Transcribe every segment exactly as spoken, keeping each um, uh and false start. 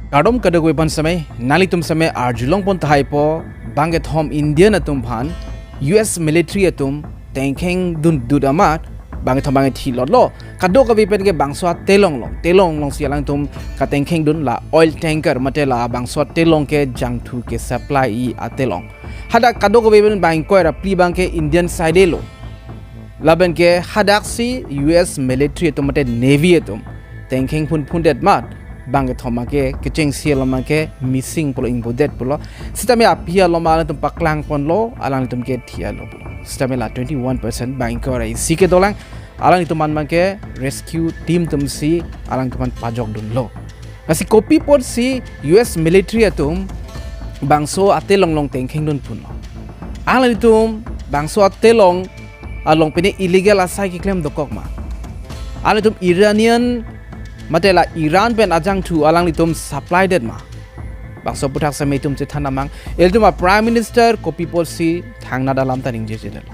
Kardom kadokave aphan seme, nanglitum seme arjulong pon tahai po, bangkethom Indian atum aphan, U S military atum tengkheng dun dut amat, bangkethom bangkethom thilot lo. Kadokave pen ke bangso atelong long, telong long si alangtum katengkheng dun la oil tanker mate la bangso atelong ke jangthu ke supply-i atelong. Hadak kadokave pen bang ingkoi ra phli abang ke Indian side lo. Lapen ke hadak si U S military atum mate Navy atum tengkheng phun phun det amat, bangkethom ke kechengsi along ke missing pulo, ingbo det pulo. Sitame aphi along alangtum paklang ponlo, alangtum ke thia lo pulo. Sitame la twenty-one percent bang ingkoi ra isi ke dolang, alangtum aphan abang ke rescue team atum si alangtum aphan pajok dunlo. Lasi kopi apotsi U S military atum bangso atelong long tengkheng dun phun lo. Alangtum bangso atelong along pine illegal asai keklem dokok ma? Alangtum Iranian mate la Iran pen ajangthu alangtum supply det ma? Bangso aputhak seme itum chethan nangji. Ilitum a Prime Minister kopi apotsi thangnat alam ta ningjeje det lo.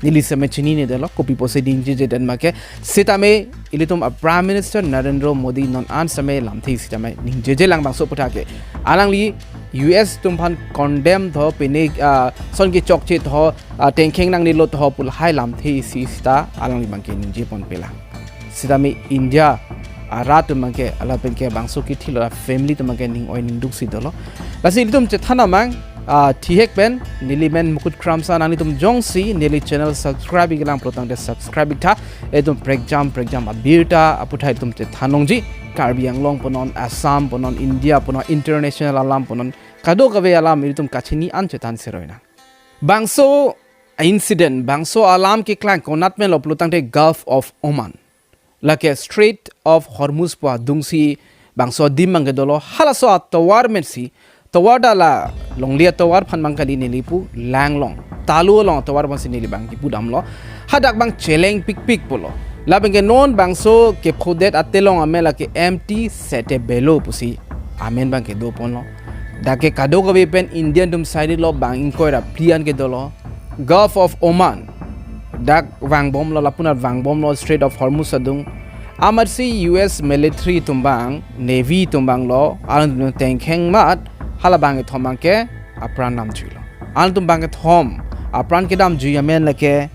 Neli seme chinine det lo, kopi apotsi ningjeje det ma ke. Sitame ilitum a Prime Minister Narendra Modi non an seme lamthe sitame ningjeje lang bangso aputhak ke. Alangli U S atum aphan condemn tho pine, ah, ason kechokche tho, ah, tengkheng nangnelo tho pu lahai lamthe isi sita alangli abang ke ningje ponpe lang. Sitame India arat atum abang ke, lapen ke bangso kithi lo family atum abang ke ning oi ning duk si dolo. Lasi ilitum chethan nangji, ah, thihek pen, neli men Mukut Kramsa, nanglitum jongsi neli channel subscribe-ik lang pulo tangte subscribe-ik tha. Itum prekjam prekjam abirta aputhak itum chethan longji. Karbi Anglong punon, Assam punon, India punon, international alam punon, kadokave alam ilitum kachini an chethan seroi nang. Bangso incident, bangso alam keklang konat pen lo pulo tangte Gulf of Oman, lake Strait of Hormuz pu adungsi bangso adim abang ke dolo. Halaso atovar pensi, tovar ta la longle atovar aphan abang kali neli pu, langlong, talu along atovar pensi neli abang kipu damlo. Hadak abang cheleng pikpik pulo. Lapen ke non bangso kephodet atelong amen lake M T Setabelo pusi amen abang kedo ponlo. Dak ke kadokave pen Indian atum side lo, bang ingkoi ra phli an ke dolo. Gulf of Oman, dak vangbomlo, lapu anat vangbomlo Strait of Hormuz adung. Amatsi U S military atum abang, Navy atum abang lo, alangtum tengkheng amat, hala bangkethom abang ke apran damjuilo. Alangtum bangkethom apran kedamjui amen lake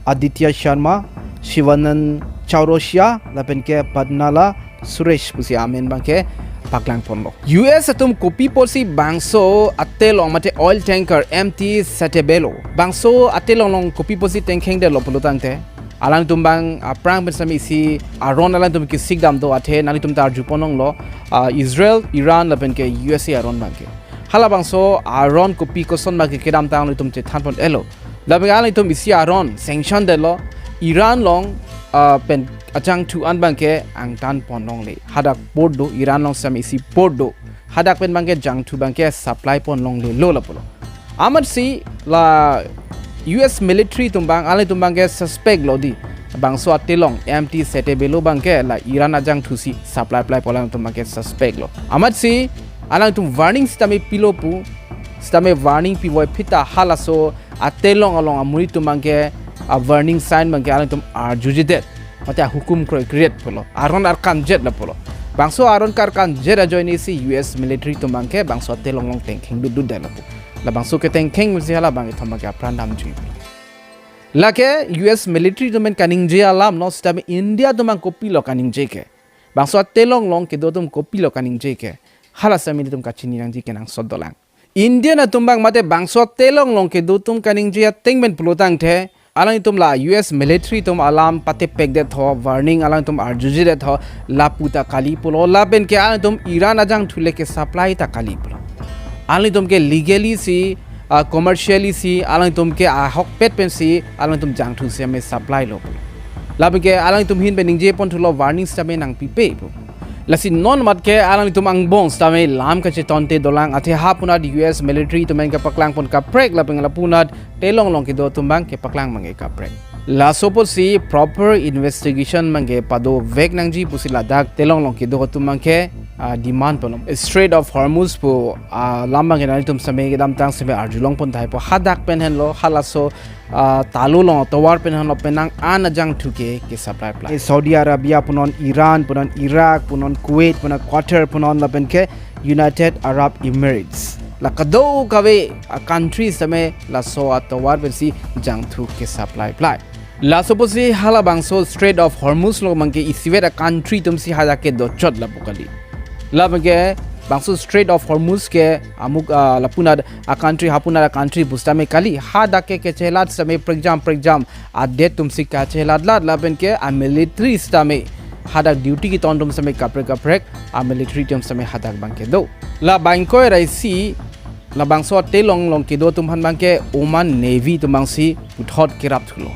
Aditya Sharma, Shivanand Chaurasia, lapen ke Padnala Suresh pusi amen abang ke paklang ponlo. U S atum kopi apotsi bangso atelong mate oil tanker M T Setabelo, bangso atelong long kopi apotsi tengkheng detlo pulo tangte, alangtum abang aphrang pen sitame isi aron alangtum kesik dam do athe nanglitum ta arju pon longlo, ah, Israel, Iran lapen ke U S A aron abang ke. Halabangso aron kopi koson abang ke kedam ta nanglitum chethan pon-etlo. Lapen alangtum isi aron sanction detlo, Iran along, ah, pen ajangthu an abang ke angtan pon longle. Hadak port do, Iran along sitame isi port do. Hadak pen abang ke jangthu abang ke supply pon longlelo lapulo. Amatsi la U S military atum abang, alangtum abang ke suspect lo dei. Bangso atelong M T Setabelo abang ke la Iran ajangthu si supply ply pu alangtum abang ke suspect lo. Amatsi alangtum warning sitame pilo pu, sitame warning pivoiphit ta halaso atelong along amuri atum abang ke a warning sign abang ke alangtum arjujedet, mate ahukum kroikredet pulo, aron arkanjet lapulo. Bangso aron karkanjet ajoine si U S military atum abang ke bangso atelong along tengkheng dutdut det lapu. Labangso ketengkheng pensi halabangkethom abang ke apran damjui. Lake U S military atum pen kaningje alam lo, sitame India atum abang kopilo kaningje ke? Bangso atelong along kedo atum kopilo kaningje ke? Hala sitame ilitum kachini nangji kenangsot dolang. Indian atum abang mate bangso atelong along kedo atum kaningje ateng pen pulo tangte, alanglitum la U S military atum alam patepekdet ho, warning alangtum arjujedet ho, lapu ta kali pulo, lapen ke alangtum Iran ajangthu le ke supply ta kali pulo. Alangtum ke legally si, ah, commercially si, alangtum ke ahokpet pensi alangtum jangthu sitame supply lo pulo. Lapen ke alangtum ahin pen ningje ponthulo, warning sitame nangpipe pu. Lasi non mat ke alangtum angbong sitame lam kachetonte dolang, athe ha pu anat U S military atum pen kepaklang pon kaprek lapen lapu anat telong along kedo atum abang kepaklang abang ke kaprek. Laso apotsi proper investigation abang ke padovek nangji pusi ladak telong along kedo atum abang ke ah, demand ponlo. Strait of Hormuz pu, ah, lam abangke nanglitum sitame kedamtang sitame arjulong pon tahai po. Hadak pen henlo, halaso, ah, talu along atovar pen henlo penang an ajangthu ke, ke supply pla. Saudi Arabia punon, Iran punon, Iraq punon, Kuwait punon, Qatar punon lapen ke United Arab Emirates. La kadokave a-country sitame laso atovar pensi jangthu ke supply pla. Laso pusi halabangso Strait of Hormuz along abangke isivet a-country atumsi hadak ke dochot lapu kali. Labangke bangso Strait of Hormuz ke amuk, ah, lapunat a-country, hapunat a-country pusitame kali. Hadak ke kachelat sitame prekjam prekjam adet atumsi kachelatlat lapen ke a-military sitame hadak duty keton atum sitame kaprek kaprek a-military atum sitame hadak abangke do. La bangkoi raisi labangso telong along kedo atum aphan abangke Oman Navy atum abangsi puthot kerap thulo.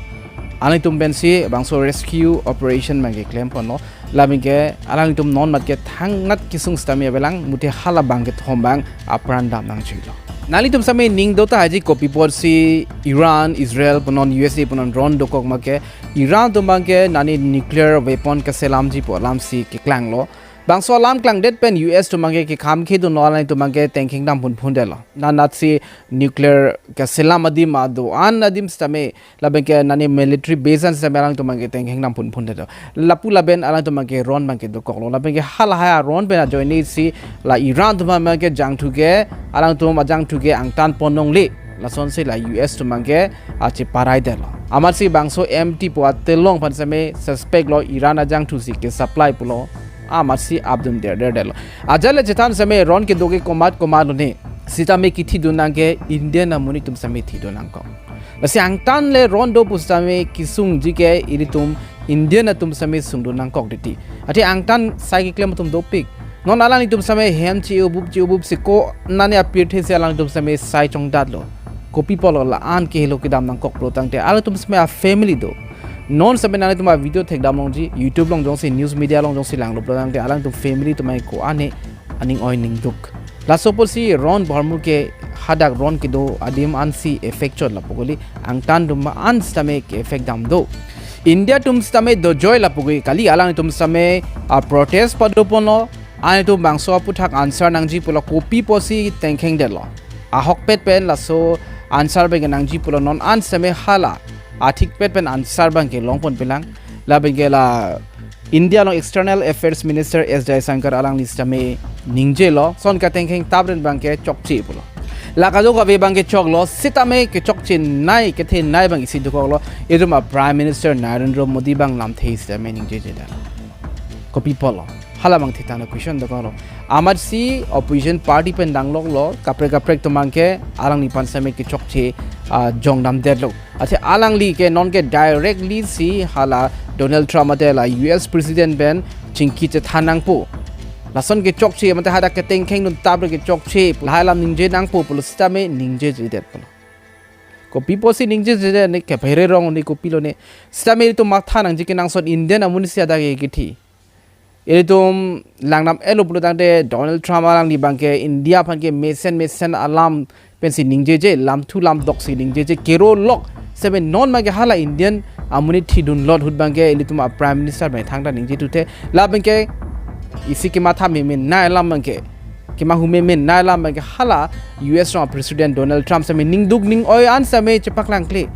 Alanglitum pensi bangso rescue operation abangke klem ponlo. Labangke alanglitum non mat ke thangnat kesung sitame avelang, muthe halabang kethom abang apran dam nangchilo. Nanglitum sitame ning do tahai ji, kopi apotsi Iran, Israel punon, U S A punon ron dokok ma ke, Iran atum abangke nani nuclear weapon kaselamji pu alamsi keklanglo. Bangso alam klangdet pen U S atum abangke kekham khedunlo, alanglitum abangke tengkheng dam phunphundetlo. Nanatsi nuclear kaselam adim, ado-an adim sitame, labangke nani military base an sitame alanglitum abangke tengkheng dam phunphundetlo. Lapu lapen alanglitum abangke ron abangke dokoklo. Labangke halahai aron pen ajoinesi la Iran atum abangke jangthu ke, alanglitum ajangthu ke angtan pon longle. Lasonsi la U S atum abangke, ah, cheparaidetlo. Amatsi bangso M T pu atelong aphan sitame suspect lo, Iran ajangthu si ke-supply pulo. Amatsi apdun derderdetlo. Ajat le chethan sitame ron kedo ke komat komat lone. Sitame kethidun nang ke Indian amonit atum sitame thidun nangkok. Lasi angtan le ron do pusitame kesungji ke ilitum Indian atum sitame sungdun nangkok titi. Athe angtan sai keklem atum dopik. Non alanglitum sitame hem che-obup che-obup si ko nani apirthe si alanglitum sitame sai chongdatlo. Kopi apotlo la-an kehelo kedam nangkok pulo tangte alanglitum sitame a-family do. Non sitame nanglitum a-video thekdam longji, YouTube along jongsi, news media along jongsi langlo pulo tangte alanglitum family atum ai ko-an ne aning oi aning duk. Laso pusi ron bhormu ke hadak ron kedo adim ansi effect chot lapu kali, angtan atum an sitame ke-effect dam do. India atum sitame dojoi lapu ke kali, alanglitum sitame a-protest pado ponlo, alanglitum bangso aputhak answer nangji pulo, kopi apotsi tengkhengdetlo. Ahokpet pen laso answer abangke nangji pulo, non an sitame hala athikpet pen answer abangke long ponpelang. Labangke la India along External Affairs Minister S Jaishankar alangli sitame ningjelo, lason katengkheng tapren abangke chokche pulo. La kadokave abangke choklo, sitame kechokchenei kethenei abang isi dokoklo, itum a-Prime Minister Narendra Modi abang lamthe sitame ningjejedet. Kopi apotlo? Hala abang thitang question dokoklo. Amatsi opposition party pen dangloklo, kaprek kaprek atum abangke alangliphan sitame kechokche, ah, jongdamdetlo. Athe alangli ke non ke directly si hala Donald Trump mate la U S President pen chingki chethan nangpo. Lason kechokche mate hadak ketengkhengdun tapre kechokche, lahai alam ningje nangpo pulo sitame ningjejedet pulo. Kopi apotsi ningjejedet ne, kephere rong ne, kopilo ne. Sitame itum matha nangji kenangsot Indian amonit si hadak ke kethi. Ilitum langdam elo pulo tangte Donald Trump alangli abangke India aphan ke mesen mesen alam pensi ningjeje, lamthu lamdok si ningjeje, kero lok. Sitame non abangke hala Indian amonit thidunlot ahut abangke ilitum a-Prime Minister abang thangta ningjethu the, labangke isi kematha memenei alam abangke, kemahu memenei alam abangke hala U S along President Donald Trump sitame ningduk ning-oi an sitame chepaklangkle.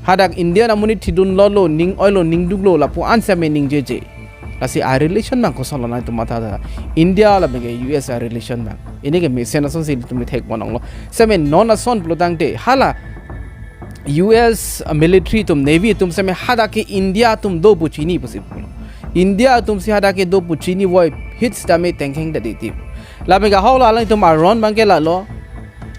Hadak Indian amonit thidunlotlo, ning-oilo, ningduklo, lapu an sitame ningjeje. Lasi a-relation abang kosonlo nangtum matha tha. India labangke U S a-relation abang. Pini ke mesen asonsi ilitum thek ponlonglo. Sitame non ason pulo tangte hala U S military atum, navy atum sitame hadak ke India atum do pu chini pusi pulo. India atumsi hadak ke do pu chini voi hit sitame tengkhengdet titi. Labangke ahoklo, alanglitum aron abangke lalo.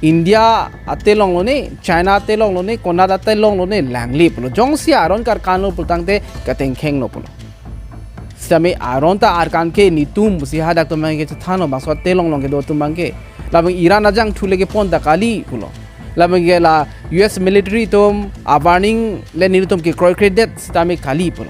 India atelonglo ne, China atelonglo ne, konat atelonglo ne, langle pulo. Jongsi aron karkanlo pulo tangte katengkhenglo pulo. Sitame aron ta arkan ke netum pusi hadak atum abangke chethanlo, bangso atelong along kedo atum abangke. Labang Iran ajangthu le kepon ta kali pulo. Labangke la U S military atum a-warning le nelitum kekroi-kredet sitame kali pulo.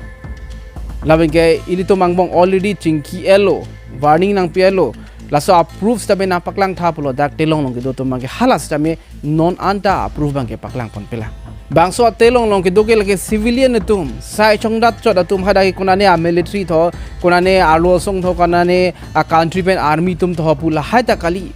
Labangke ilitum angbong already chingki elo, warning nangpi elo. Laso a-proof sitame nangpaklang tha pulo, dak telong along kedo atum abangke hala sitame non anta a-proof abangke paklang ponpelang. Bangso atelong along kedo ke lake civilian atum, sai chongdat chot atum, hadak ke konane a military tho, konane arlo asong tho, konane a country pen army atum tho pu lahai ta kali.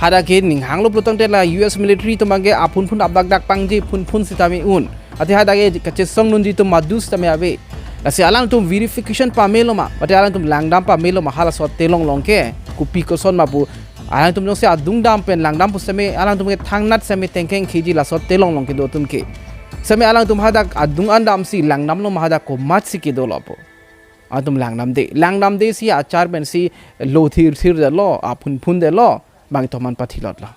Hadak ke ning hanglo pulotangte la U S military atum abangke aphun phun abdak dak pangji phun phun sitame un. Athe hadak ke kachesong nunji atum madu sitame ave. Lasi alangtum verification pamelo ma, mate alangtum langdam pamelo ma, halaso atelong along ke kopi koson ma pu. Alangtum jongsi adung dam pen langdam pusitame alangtum ke thangnat sitame tengkeng khiji laso atelong along kedo atum ke. Sitame alangtum hadak adung an damsi langdamlo ma, hadak komatsi kedolo pu. Alangtum langdamde. Langdamde si achar pensi lo thir thirdetlo, aphun phundetlo, bang thoman pathilotlo.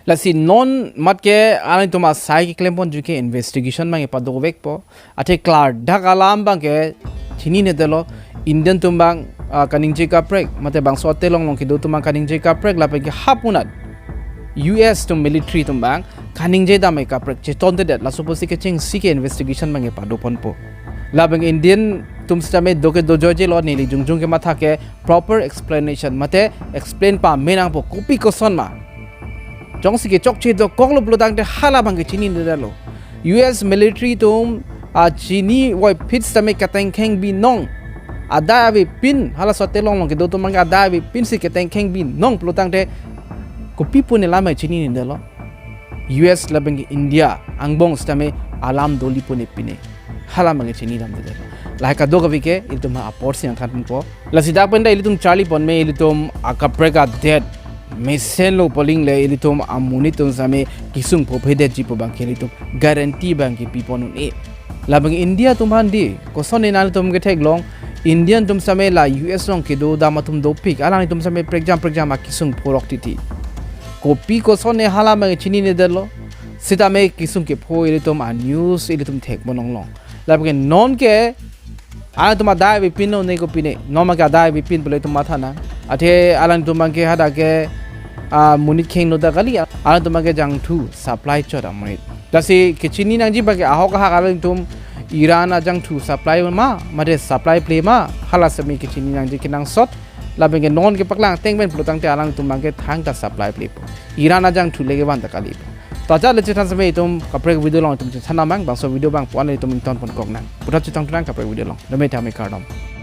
Lasi non mat ke alangtum asai keklem ponji ke investigation abang padovekpo. Athe klardak alam abangke chininedetlo. Indian atum abang, ah, kaningje kaprek, mate bangso atelong along kedo atum abang kaningje kaprek, lapen ke hapunat U S atum military atum abang kaningje dam kaprek, chetontedet, laso pusi kechengsi ke investigation abang pado ponpo. Lapen Indian atum sitame do ke dojoijelo, neli jongjong kematha ke proper explanation, mate explain pame nangpo kopi koson ma. Jongsi ke chokche dokoklo pulotangte hala abangke chininedetlo. U S military atum, ah, chini voiphit sitame katengkeng binong. Adai avepin, halaso atelong along kedo atum abangke adai avepinsi katengkeng binong pulotangte kopi pu ne lam abang chininedetlo. U S lapen ke India angbong sitame alam doli pu ne pine. Hala abangke chinidamdetlo. Lahai kadokave ke ilitum apor si nangthanpo. Lasi dak pen ta ilitum charli pon me, ilitum akaprek adet mesenlo poling le ilitum amonit atum sitame kesung phophedetji pu abangke ilitum guarantee abangke pi pon un-e. Lapen India atum aphan di, kosonne nanglitum ketheklong, Indian atum sitame la U S along kedo dam atum dopik, alangtum sitame prekjam prekjam akesung phorok titi. Kopi kosonne hala abang chininedetlo, sitame kesung kepho ilitum a news ilitum thek bonong long. Lapen non ke alangtum adai avepin lo ne kopine, non abangke adai avepin pu ilitum matha nang. Athe alangtum abangke hadak ke, ah, monit khengno ta kali, alangtum abangke jangthu supply chot amonit. Lasi kechini nangji abangke ahok ahak alangtum Iran ajangthu supply ma, mate supply ple ma, hala sitame kechini nangji kenangsot. Lapen ke non kepaklang ateng pen pulotangte alangtum abangke thangta supply plepo. Iran ajangthu le kevan ta kalipo. To ajat le chethan sitame itum kaprek video along itum chethan nang abang, bangso video abang pu-an itum ington ponkok nang. Puthot chetong tunang kaprek video along. Dome thame kardom.